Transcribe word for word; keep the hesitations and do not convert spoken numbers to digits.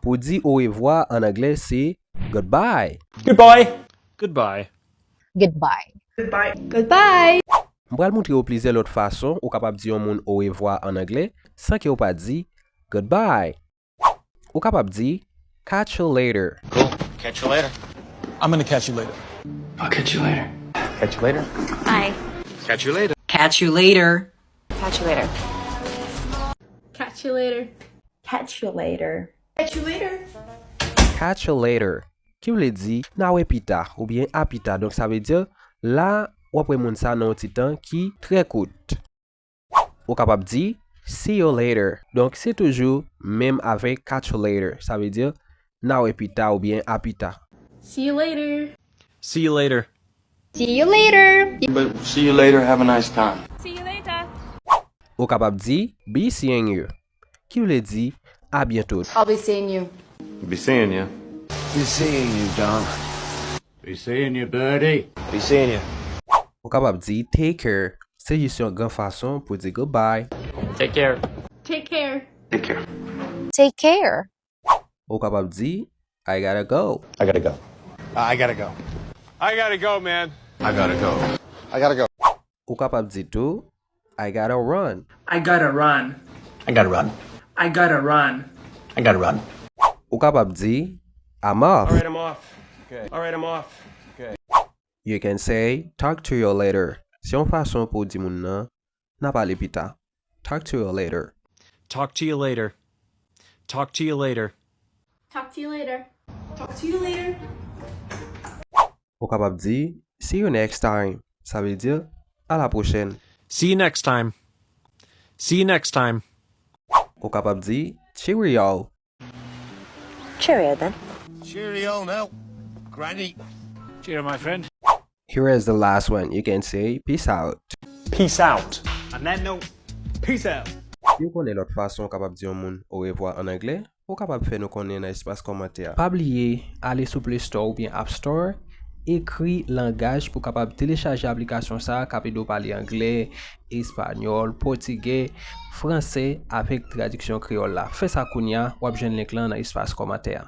Pou di orevwa an anglè, se goodbye. Goodbye. Goodbye. Goodbye. Goodbye. M pral montre w plizyè lòt fason ou kapab di yon moun orevwa an anglè san ke w pa di goodbye. Ou kapab di catch you later. Cool. Catch you later. I'm gonna catch you later. I'll catch you later. Catch you later. Bye. Catch you later. Catch you later. Catch you later. Catch you later. Catch you later. Catch you later. Catch you later. Ki vle di n a wè pita oubyen a pita. Donk sa vle di la w ap wè moun sa nan yon ti tan ki trè kout. Ou kapab di see you later. Donk se toujou menm avèk catch you later. Sa vle di n a wè pita oubyen a pita. See you later. See you later. See you later. But see you later. Have a nice time. See you later. Ou kapab di be seeing you. Ki vle di a byento. I'll be seeing you. Be seeing you. Be seeing you, John. Be seeing you, Birdie. Be seeing you. Ou kapab di take care. Se jis yon gran fason pou di goodbye. Take care. Take care. Take care. Take care. Ou kapab di I gotta go. I gotta go. I gotta go. I gotta go, man. I gotta go. I gotta go. Ou kapab di tou I gotta run. I gotta run. I gotta run. I gotta run. I gotta run. Ou kapab di I'm off. All right, I'm off. Okay. All right, I'm off. Okay. You can say talk to you later. Se yon fason pou w di moun nan n a pale pita. Talk to you later. Talk to you later. Talk to you later. Talk to you later. Talk to you later. Ou kapab di see you next time. Sa vle di a la pwochèn. See you next time. See you next time. Ou kapab di cheerio. Cheerio then. Cheerio now, Granny. Cheerio, my friend. Here is the last one. You can say peace out. Peace out. On that note, peace out. Si w konnen lòt fason w kapab di yon moun orevwa an anglè, ou kapab fè nou konnen nan espas kòmantè a. Pa bliye ale sou Play Store oubyen App Store, ekri langaj pou w kapab telechaje aplikasyon sa a k ap ede w pale anglè, espanyòl, pòtigè, fransè avèk tradiksyon kreyòl la. Fè sa kounye a, w ap jwenn link lan nan espas kòmantè a.